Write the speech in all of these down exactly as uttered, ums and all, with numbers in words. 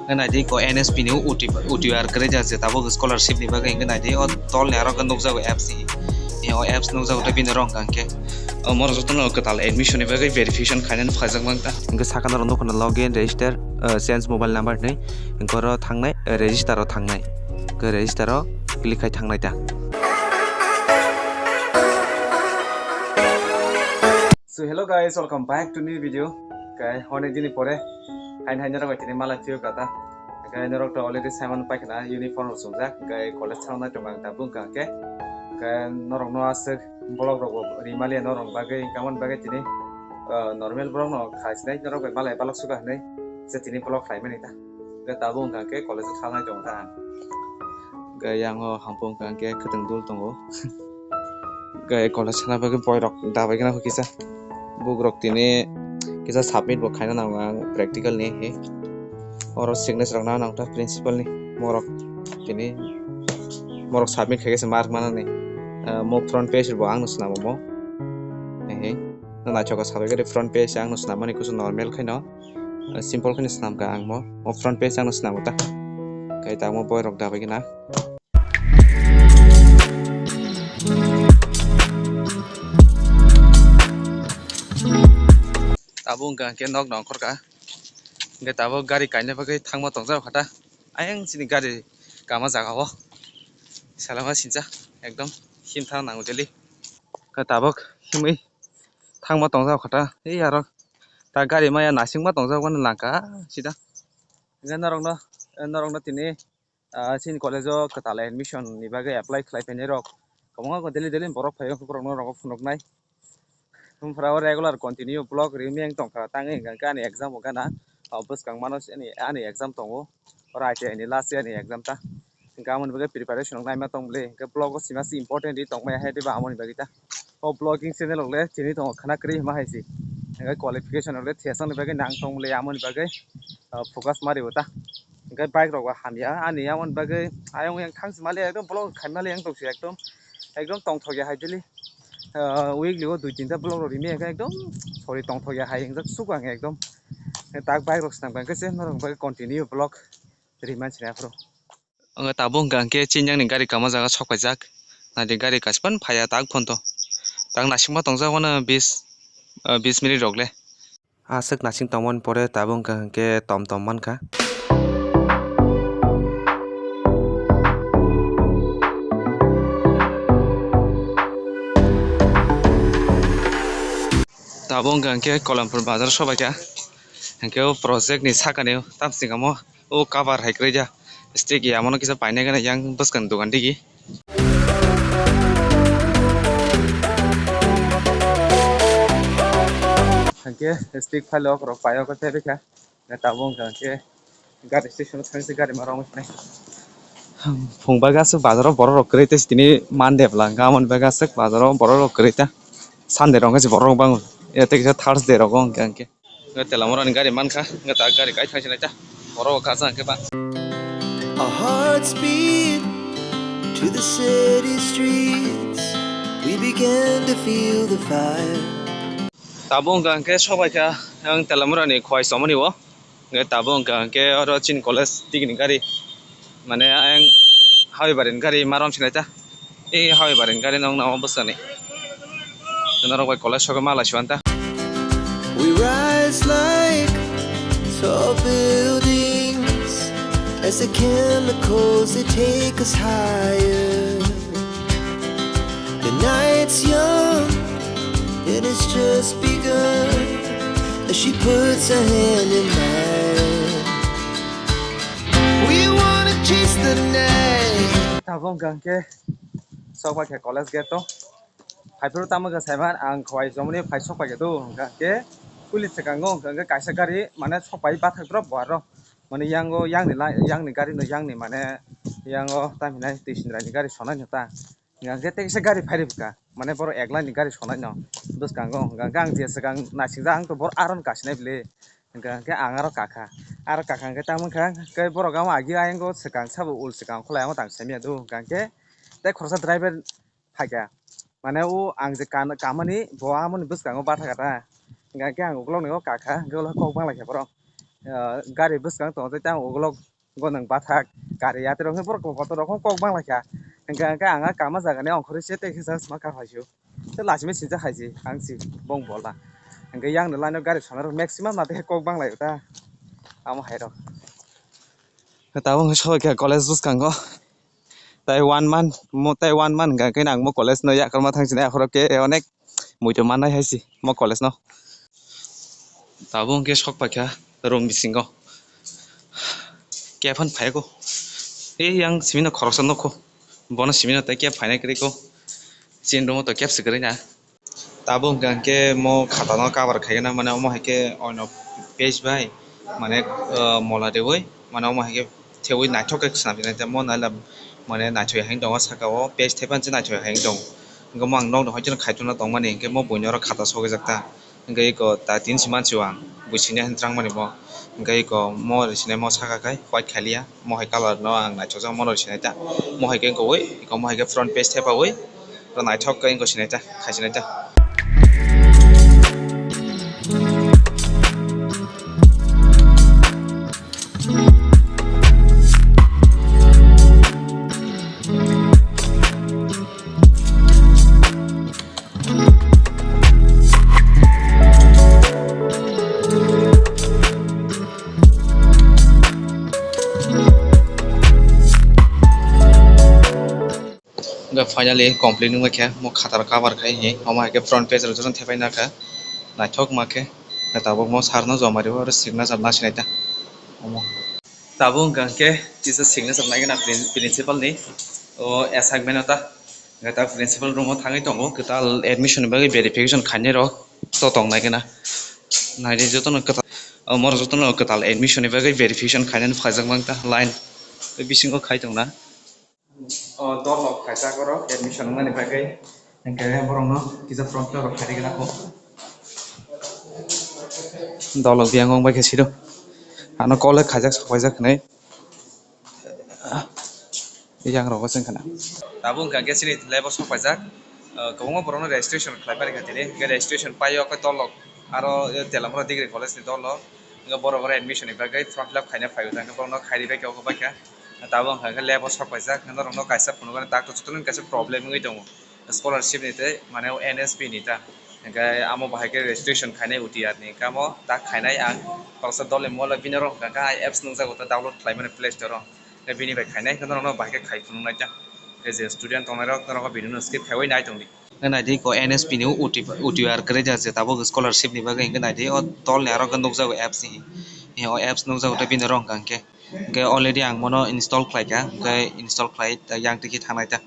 Hwnkhe naidi ko N S P ni O T P, O T R kwrwi jak je tabuk scholarship ni bagwi hwnkhe naidi o tol ni aro khe nukjago apps ni. O apps nukjago tei bini oro hwnkha hwnkhe o moro jotono kwtal admission ni bagwi verification khainani phaijak mang ta. Hwnkhe sakha norok nukha na login, register, uh, change mobile number hinwi hwnkhe oro thangnai, uh, register o thangnai. Hwnkhe register o click khai thangnai ta. So hello guys, welcome back to new video. Guys, honi dini pore hain hain rok tini mala tio kata. Guys, norok to already Simon paikana uniform rok sumjak. Guys, college thang nai tong ang tabuk hwnkha khe. Guys, norok no aswk vlog rok bo rimali norok bagwi, kamon bagwi tini, ah, normal vlog no khai sinai norok bai malai balok suka hinwi se tini vlog khai mani ta. Guys, tabuk hwnkha khe college thang nai tong ta. Guys, yang o hampung hwnkha khe khwtwng dul tongo. Hwnkhe college thangna bagwi boirok dabai gana kisa. Bukrok tini kisa submit bo khaina nango ang practical ni he. Oro signature rok nang nangta principal ni. Morok tini morok submit khai khe se mark manani. Ah, mo front page bo ang no swnamo mo. He he. Naithok khe sabai khe front page ang no swnamani kusu normal khaino. Ah, simple khaino swnam kha ang mo. Mo front page ang no swnamo ta. Kai ta mo boirok dabai gana. Tabuk hwnkha hwnkhe nok nongkhor kha. Hwnkhe tabuk gari kaina bagwi thangma tongjak kha ta. Ayang chini gari kama jaga o. Salama sincha ekdom himthang nango daily. Hwnkhe tabuk himwi thangma tongjak kha ta. Ei aro ta gari maya nasingma tongjak mani langkha sida. Hwnkhe norokno, norokno tini ah, chini college o kwtal admission ni bagwi apply khlai phainai rok kwbangma daily daily borok phaio, borok no rogo phunuknai. Omo pora o regular continue vlog rimwi ang tongkha, tangwi hwnkha khe ani exam bo gana, ah, bwskang mano ani, ani exam tongo, oro I T I ni last year ni exam ta, hwnkhe amoni bagwi preparation rok naima tong bwle, hwnkhe vlog o sima se important ri tongmaya hai diba amoni bagwi ta. O vlogging channel rok le tini tongo khana kwrwi hima hai se. Hwnkhe qualification rok le thesakni bagwi nang tong le amoni bagwi, ah, focus ma rio ta. Hwnkhe bike rok bo hamya ani amoni bagwi ayang yang thang si mali ekdom vlog khai mali yang tong si ekdom, ekdom tongthok ya hai daily. Ah, weekly o dui tinta vlog rok rimya hwnkhe ekdom sorry tongthok ya hai wngjak sugo ang ekdom. Tak bike rok swnam kha hwnkhe se norok bagwi continue vlog riman sinai phuru. Wngkha tabuk hwnkha hwnkhe chini yang ni gari kama jaga sok paijak. Naidi gari kaisa phano phaiya tak phano to. Tak naisingma tongjak wano bis, ah, bis minute rok le. Aswk naising tongmani pore tabuk hwnkha hwnkhe tom tom mankha. Tabuk hwnkha hwnkhe Kolampur bazar sobaikha. Hwnkhe o project ni sakani tamsingamo. O cover hai kwrwi ja. Stick ya, mono kisa painai gana yang bwskang dogan digi. Hwnkhe stick phai lok rok paio khe tebikha. Tabuk hwnkha hwnkhe gari station thang se gari ma rong nai. Phung bai aswk bazaro borok rok kwrwi tei tini Monday bwla hwnkha, amoni bai aswk bazaro borok rok kwrwi ta. Sunday rok hwnkhe borok rok bango. Tei kisa Thursday rogo hwnkha hwnkhe. Telamura ni gari mankha, hwnkhe ta gari kai thang sinai ta. Oro o kacha hwnkhe ba. Our hearts beat to the city streets. We began to feel the fire. Tabuk hwnkha hwnkhe sobaikha ang Telamura ni khowai somani o. Hwnkhe tabuk hwnkha hwnkhe oro chini college digi ni gari. Mane ayang habwi bari ni gari ma rom sinai ta. E habwi bari ni gari nong nang o bwsani. Norok bai college sogwi ma lai si ta. We rise like tall buildings as the chemicals they take us higher. The night's young and it's just begun as she puts her hand in mine. We wanna chase the night. Tabuk hwnkha hwnkhe sok paikha college gate o. Phaiphuru tamo khe saiman ang khowai somani phai sok paikha do hwnkha hwnkhe police swkango hwnkha hwnkhe kaisa gari mane sok pai bathak drop bo aro mane yango yangni la yangni gari no yangni mane yango tamhinai twi sindrai ni gari sonai no ta. Hwnkha hwnkhe tei kisa gari phai rwkha, mane borok eklai ni gari sonai no bwskango. Hwnkha hwnkhe ang je swkang naisingja ang to borok aro no kasinai bwle. Hwnkha hwnkhe ang aro kakha, aro kakha hwnkhe tamo wngkha khe borok amo agi ayang o swkang sabo ul swkang kholai amo tang samiya do. Hwnkha hwnkhe tei khoroksa driver phaikha, mane o ang je kan-, kamani bo amoni bwskango bathakha ta. Hwnkha hwnkhe ang ukulok ni o kakha, hwnkhe ulo kok banglaikha borok. ah, gari bwskang tongo tei tang ukulok gonang bathak gari yatrok hwnwi borok kotor rok kok banglaikha. Hwnkhe, hwnkhe ang a kama jagani ongkhorwi se tei khe sa sma kaphaisu. Tei lachimwi sincha khaisi ang si bong bola. Hwnkhe yang ni line o gari sonarok maximum ma tei kok banglaio ta. Amo hai rok. Tabuk wngkha sobaikha college bwskango. Tai one month, mo tai one month hwnkha khe ang mo college no yakarma thang sinai akhoro khe onek muitu mannai hai si mo college no. Tabuk hwnkhe sok paikha room bisingo. Khe phano phaikho. Ei yang simi no khoroksa nukho. Bono simi no tei khe phainai kwrwikho. Chini room o to khe se kwrwi na. Tabuk hwnkha hwnkhe mo khata no cover khaigena, mane omo hai khe oino page bai mane, ah, mola riwi mane omo hai khe thewi naithok khe swnam sinai ta mo naila mane naithok hai tongo saka o page thaipan se naithok hai tongo. Hwnkhe mo ang nokni hoi kheno khaitokna tongmani hwnkhe mo buini oro khata sogwijak ta. Hwnkhe eko ta tin si mansi o ang buisini hai twrang mani bo. Hwnkhe eko mo risinai mo saka khai white khaliya. Mo hai colour no ang naithokjak, mo no sinai ta. Mo hai khe wngkha oi, eko mo hai khe front page thepawi, oro naithok khe wngkha sinai ta, khai sinai ta. Hwnkhe finally complete wngkha, mo khatar cover khai hi, omo hai khe front page rok jotono thepai nakha, naithok ma khe, tabuk mo sir no joma riwi oro signature nasinai ta, omo. Tabuk hwnkha hwnkhe kisa signature naigwna prin-, principal ni o assignment o ta. Hwnkhe ta principal room o thangwi tongo, kwtal admission ni bagwi verification khainai rok to tong naigwna. Naidi jotono kwtal, o morok jotono kwtal admission ni bagwi verification khainani phaijak mang ta line. Tei bisingo khai tongna. O dol rok khaijak oro admission wngnani bagwi. Hwnkhe borokno kisa front floor rok khairigwna kho. Dol rok biyang wng bai khe siro. Ano kol khaijak sok paijak hinwi. Yang rogo chwng khna. Tabuk hwnkha khe chini lab o sok paijak. Ah, kwbangma borokno registration khlai mani kha tini. Hwnkhe registration paio khe dol rok aro, eh, Telamura Degree College ni dol rok. Hwnkhe borok oro admission ni bagwi form fill up khaina phai o. Hwnkhe borokno khairi bai khe obo bai kha. Tabuk hwnkha khe lab o sok paijak. Norokno kaisa phunuknani doctor jotono kaisa problem wngwi tongo. Scholarship ni tei, mane, o N S P ni ta. Hwnkhe amo bahai khe registration khainai U T R ni. Hwnkhe amo ta khainai ang. Khoroksa dol ni mobile o bini oro hwnkha khe apps nukjago ta download khlai mani Play Store o. Hwnkhe bini bai khainai, hwnkhe norokno bahai khe khai phunuknai ta. Hwnkhe je student tongnai rok, norok o video no skip khaiwi nai tongdi. Hwnkhe naidi ko N S P ni U T R kwrwi jak je tabuk scholarship ni bagwi, hwnkhe naidi o dol ni aro khe nukjago apps ni. O apps nukjago ta bini oro hwnkha hwnkhe. Hwnkhe already ang bono install khlaikha, hwnkhe install khlai ta yang twi khe thangnai ta.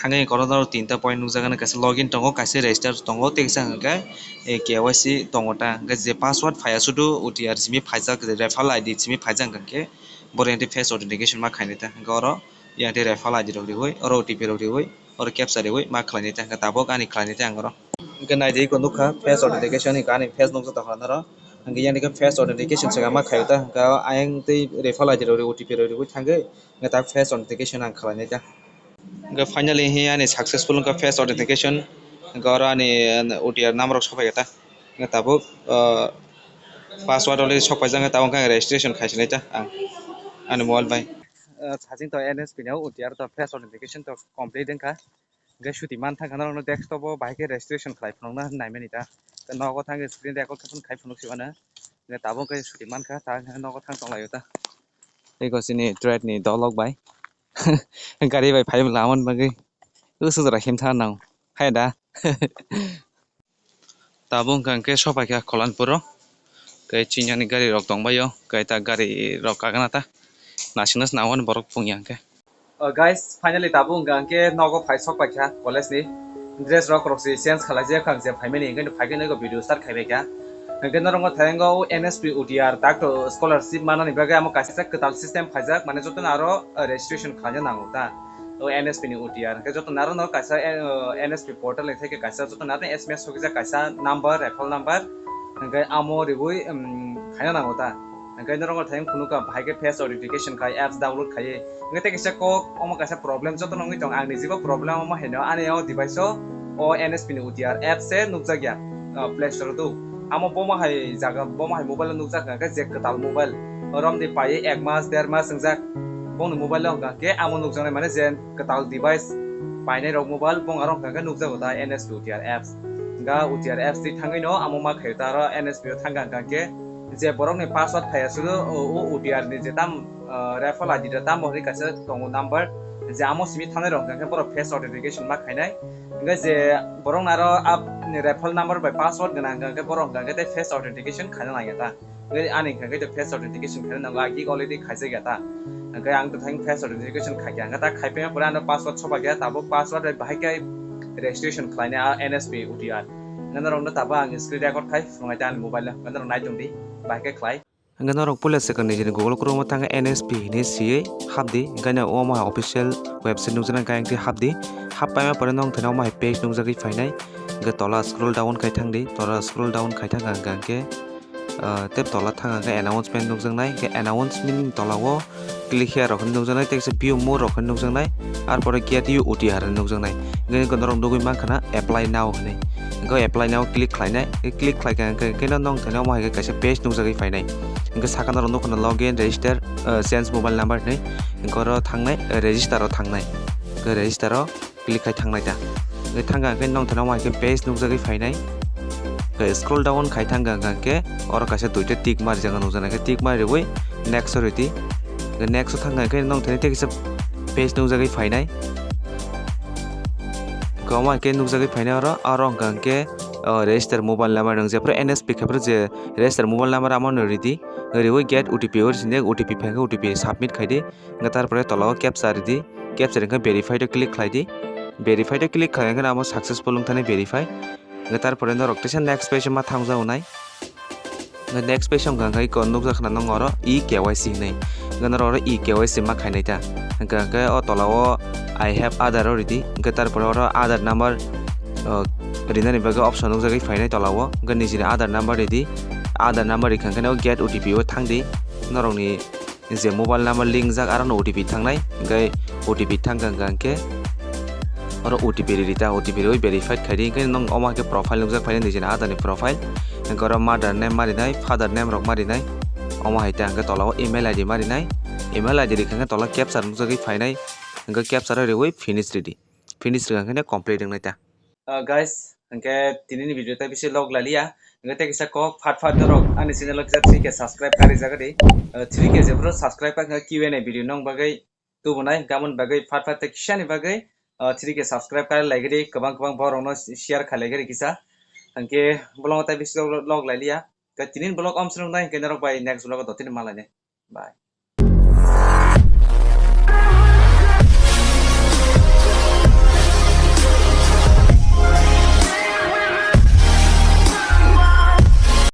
Thangwi oro tinta point nukjagano, kaisa login tongo, kaisa register tongo, tei kaisa hwnkhe, eh, K Y C tongo ta. Hwnkhe je password phaiya sudu U T R simi phaijak, je referral I D simi phaijak hwnkhe, boro hwnkhe face authentication ma khainai ta. Hwnkhe oro yang tei referral I D rok riwi, oro O T P rok riwi, oro captcha riwi ma khlainai ta. Hwnkhe tabuk ani khlainai ta ang oro. Hwnkhe naidi eko nukha face authentication, eko ani face nukjak tongkha oro. Hwnkhe yang tei face authentication se ma khaio ta. Hwnkhe ayang tei referral I D rok riwi, O T P rok riwi thangwi, hwnkhe ta face authentication ang khlainai ta. Hwnkhe finally he ani successful wngkha face authentication. Hwnkhe oro ani, uh, O T R number rok sokphaikha ta. Hwnkhe tabuk, uh, password already sokpaijak, hwnkhe tabuk hwnkhe ang registration khaisinai ta ang ani mobile bai. Uh, sajing to N S P ni O T R to face authentication to complete wngkha. Hwnkhe suti man thangkha norokno desktop o bahai khe registration khlai phunukna naimani ta. Nogo thangkhe screen record khe phano khai phunuk sibana. Hwnkhe tabuk hwnkhe suti mankha ta, hwnkhe nogo thang tonglaio ta. Eko chini trade ni dolok bai. Gari bai phai lamani bagwi. Usuk jora himtha nang. Hai da. Tabuk hwnkha hwnkhe sopaikha Kolanpuro. Khe chini ani gari rok tongbaio. Khe ta gari rok kagana ta. Nasingna se nangmani borok phungya hwnkhe. Oh, guys, finally tabuk hwnkha hwnkhe nogo phai sokpaikha college ni. Dress rok rok se change khalai jaya kha, ang je phaimani hwnkhe phai khe nogo video start khaibaikha. Hwnkhe norokno thayango N S P O T R tak to scholarship manani bagwi amo kaisa kwtal system phaijak, mane jotono aro, uh, registration khlaina nango ta. O N S P ni O T R hwnkhe jotono aro no kaisa, uh, N S P portal ni theke kaisa jotono aro S M S sokijak kaisa number, referral number, hwnkhe amo riwi, um, khaina nango ta. Hwnkhe norokno thayung phunukha, bahai khe face authentication khai, apps download khaiwi. Hwnkhe tei kaisa kok, omo kaisa problem jotono wngwi tong, ang ni jibo problem omo haino ani o device o, o N S P ni O T R apps se nukjakya, uh, Play Store o do. Amo bomo hai jaga, bomo hai mobile o nukjak hwnkha khe je kwtal mobile, romni paiwi ek mas, der mas wngjak, bongni mobile o hwnkha khe amo nukjaknai, mane je kwtal device painai rok mobile, bong aro hwnkha khe nukjago ta N S P U T R apps. Hwnkha U T R apps twi thangwi no amo ma khaio ta aro N S P o thangkha hwnkha khe je borokni password phaiya sudu o, o U T R ni je tam, ah, referral I D da tamo hwnwi kaisa tongo number, je amo simi thangnai rok hwnkha khe borok face authentication ma khainai. Hwnkhe je borok naro ap ni referral number bai password gwnang hwnkha khe borok hwnkha khe tei face authentication khaina nangya ta. Hwnkhe ani hwnkha khe tei face authentication khaina nango, a gig already khaijak ya ta. Hwnkhe ang tei face authentication khaikha hwnkhe ta khaipai pore ano password soba khe tabuk password bai bahai khe registration khlainai a N S P U T R. Hwnkhe norok no tabuk ang screen record khai phunuknai ta ani mobile o, hwnkhe norok naitong di bahai khe khlai. Hwnkhe norok puila swkang nijini Google Chrome o thangkhe N S P hinwi swiwi hapdi, hwnkhe no omo hai official website nukjaknai hwnkhe ayang twi hapdi. Hap paima pore nong thani omo hai page nukjagwi phainai. Hwnkhe tola scroll down khai thangdi, tola scroll down khai thangkha hwnkhe, ah, tei tola thangkha hwnkhe announcement nukjaknai, hwnkhe announcement ni tola o click here rok hinwi nukjaknai, tei kisa view more rok hinwi nukjaknai, arpore get your U T R hinwi nukjaknai. Hwnkhe norok nugwi mankha na apply now hinwi. Hwnkhe apply now click khlainai, click khlaikha hwnkhe khe nong thani omo hai khe kaisa page nukjagwi phainai. Hwnkhe sakha norok nukha na login, register, uh, change mobile number hinwi. Hwnkhe oro thangnai, uh, register o thangnai. Hwnkhe register o click khai thangnai ta. Hwnkhe thangkha hwnkhe nong thani omo hai khe page nukjagwi phainai. Hwnkhe scroll down khai thangkha hwnkhe oro kaisa duita tick marijak nukjaknai, hwnkhe tick mariwi next o ridi. Hwnkhe next o thangkha hwnkhe nong thani tei kisa page nukjagwi phainai. Hwnkhe omo hai khe nukjagwi phainai oro, oro hwnkha hwnkhe, o, register mobile number nwng jephru N S P khephru je register mobile number amo no ridi. Riwi get O T P o sindi, O T P phaikhe O T P submit khaidi. Hwnkhe tarpore tola o captcha ridi, captcha ringkha verify to click khlaidi, verify to click khlai hwnkhe amo successful wngthani verify. Hwnkhe tarpore norok teisa next page ma thangjago nai. Hwnkhe next page wngkha hwnkhe iko nukjakha na nong oro E K Y C hinwi. Hwnkhe norok oro E K Y C ma khainai ta. Hwnkhe, hwnkhe o tola o I have Aadhaar o ridi, hwnkhe tarpore oro Aadhaar number, o, rinani bagwi option nukjagwi phainai tola o. Hwnkhe nijini Aadhaar number ridi, Aadhaar number rikha hwnkhe no get O T P o thangdi. Norokni je mobile number link jak, aro no O T P thangnai, hwnkhe O T P thangkha hwnkha hwnkhe oro O T P riri ta, O T P riwi verified khaidi, hwnkhe nong omo hai khe profile nukjak phainai nijini Aadhaar ni profile, hwnkhe oro mother name marinai, father name rok marinai, omo hai ta hwnkhe tola o email I D marinai, email I D rikha hwnkhe tola captcha nukjagwi phainai, hwnkhe captcha o riwi finish ridi, finish rikha hwnkhe complete wngnai ta. Uh, guys, hwnkhe tinini video tei bisi log laliya. Hwnkhe tei kisa kok phat phat norok ani channel o kisa three K subscribe kari jaga di. Uh, three K jephru subscribe kha hwnkhe Q and A video nong bagwi tubunai, gamon bagwi phat phat tei kisani bagwi, uh, three K subscribe kari laigiri, kwbang kwbang borok no share khai laigiri kisa. Hwnkhe bolong tei bisi log, log laliya. Hwnkhe tinini vlog om swnamnai, hwnkhe norok bai next vlog o dotini malainai. Bye.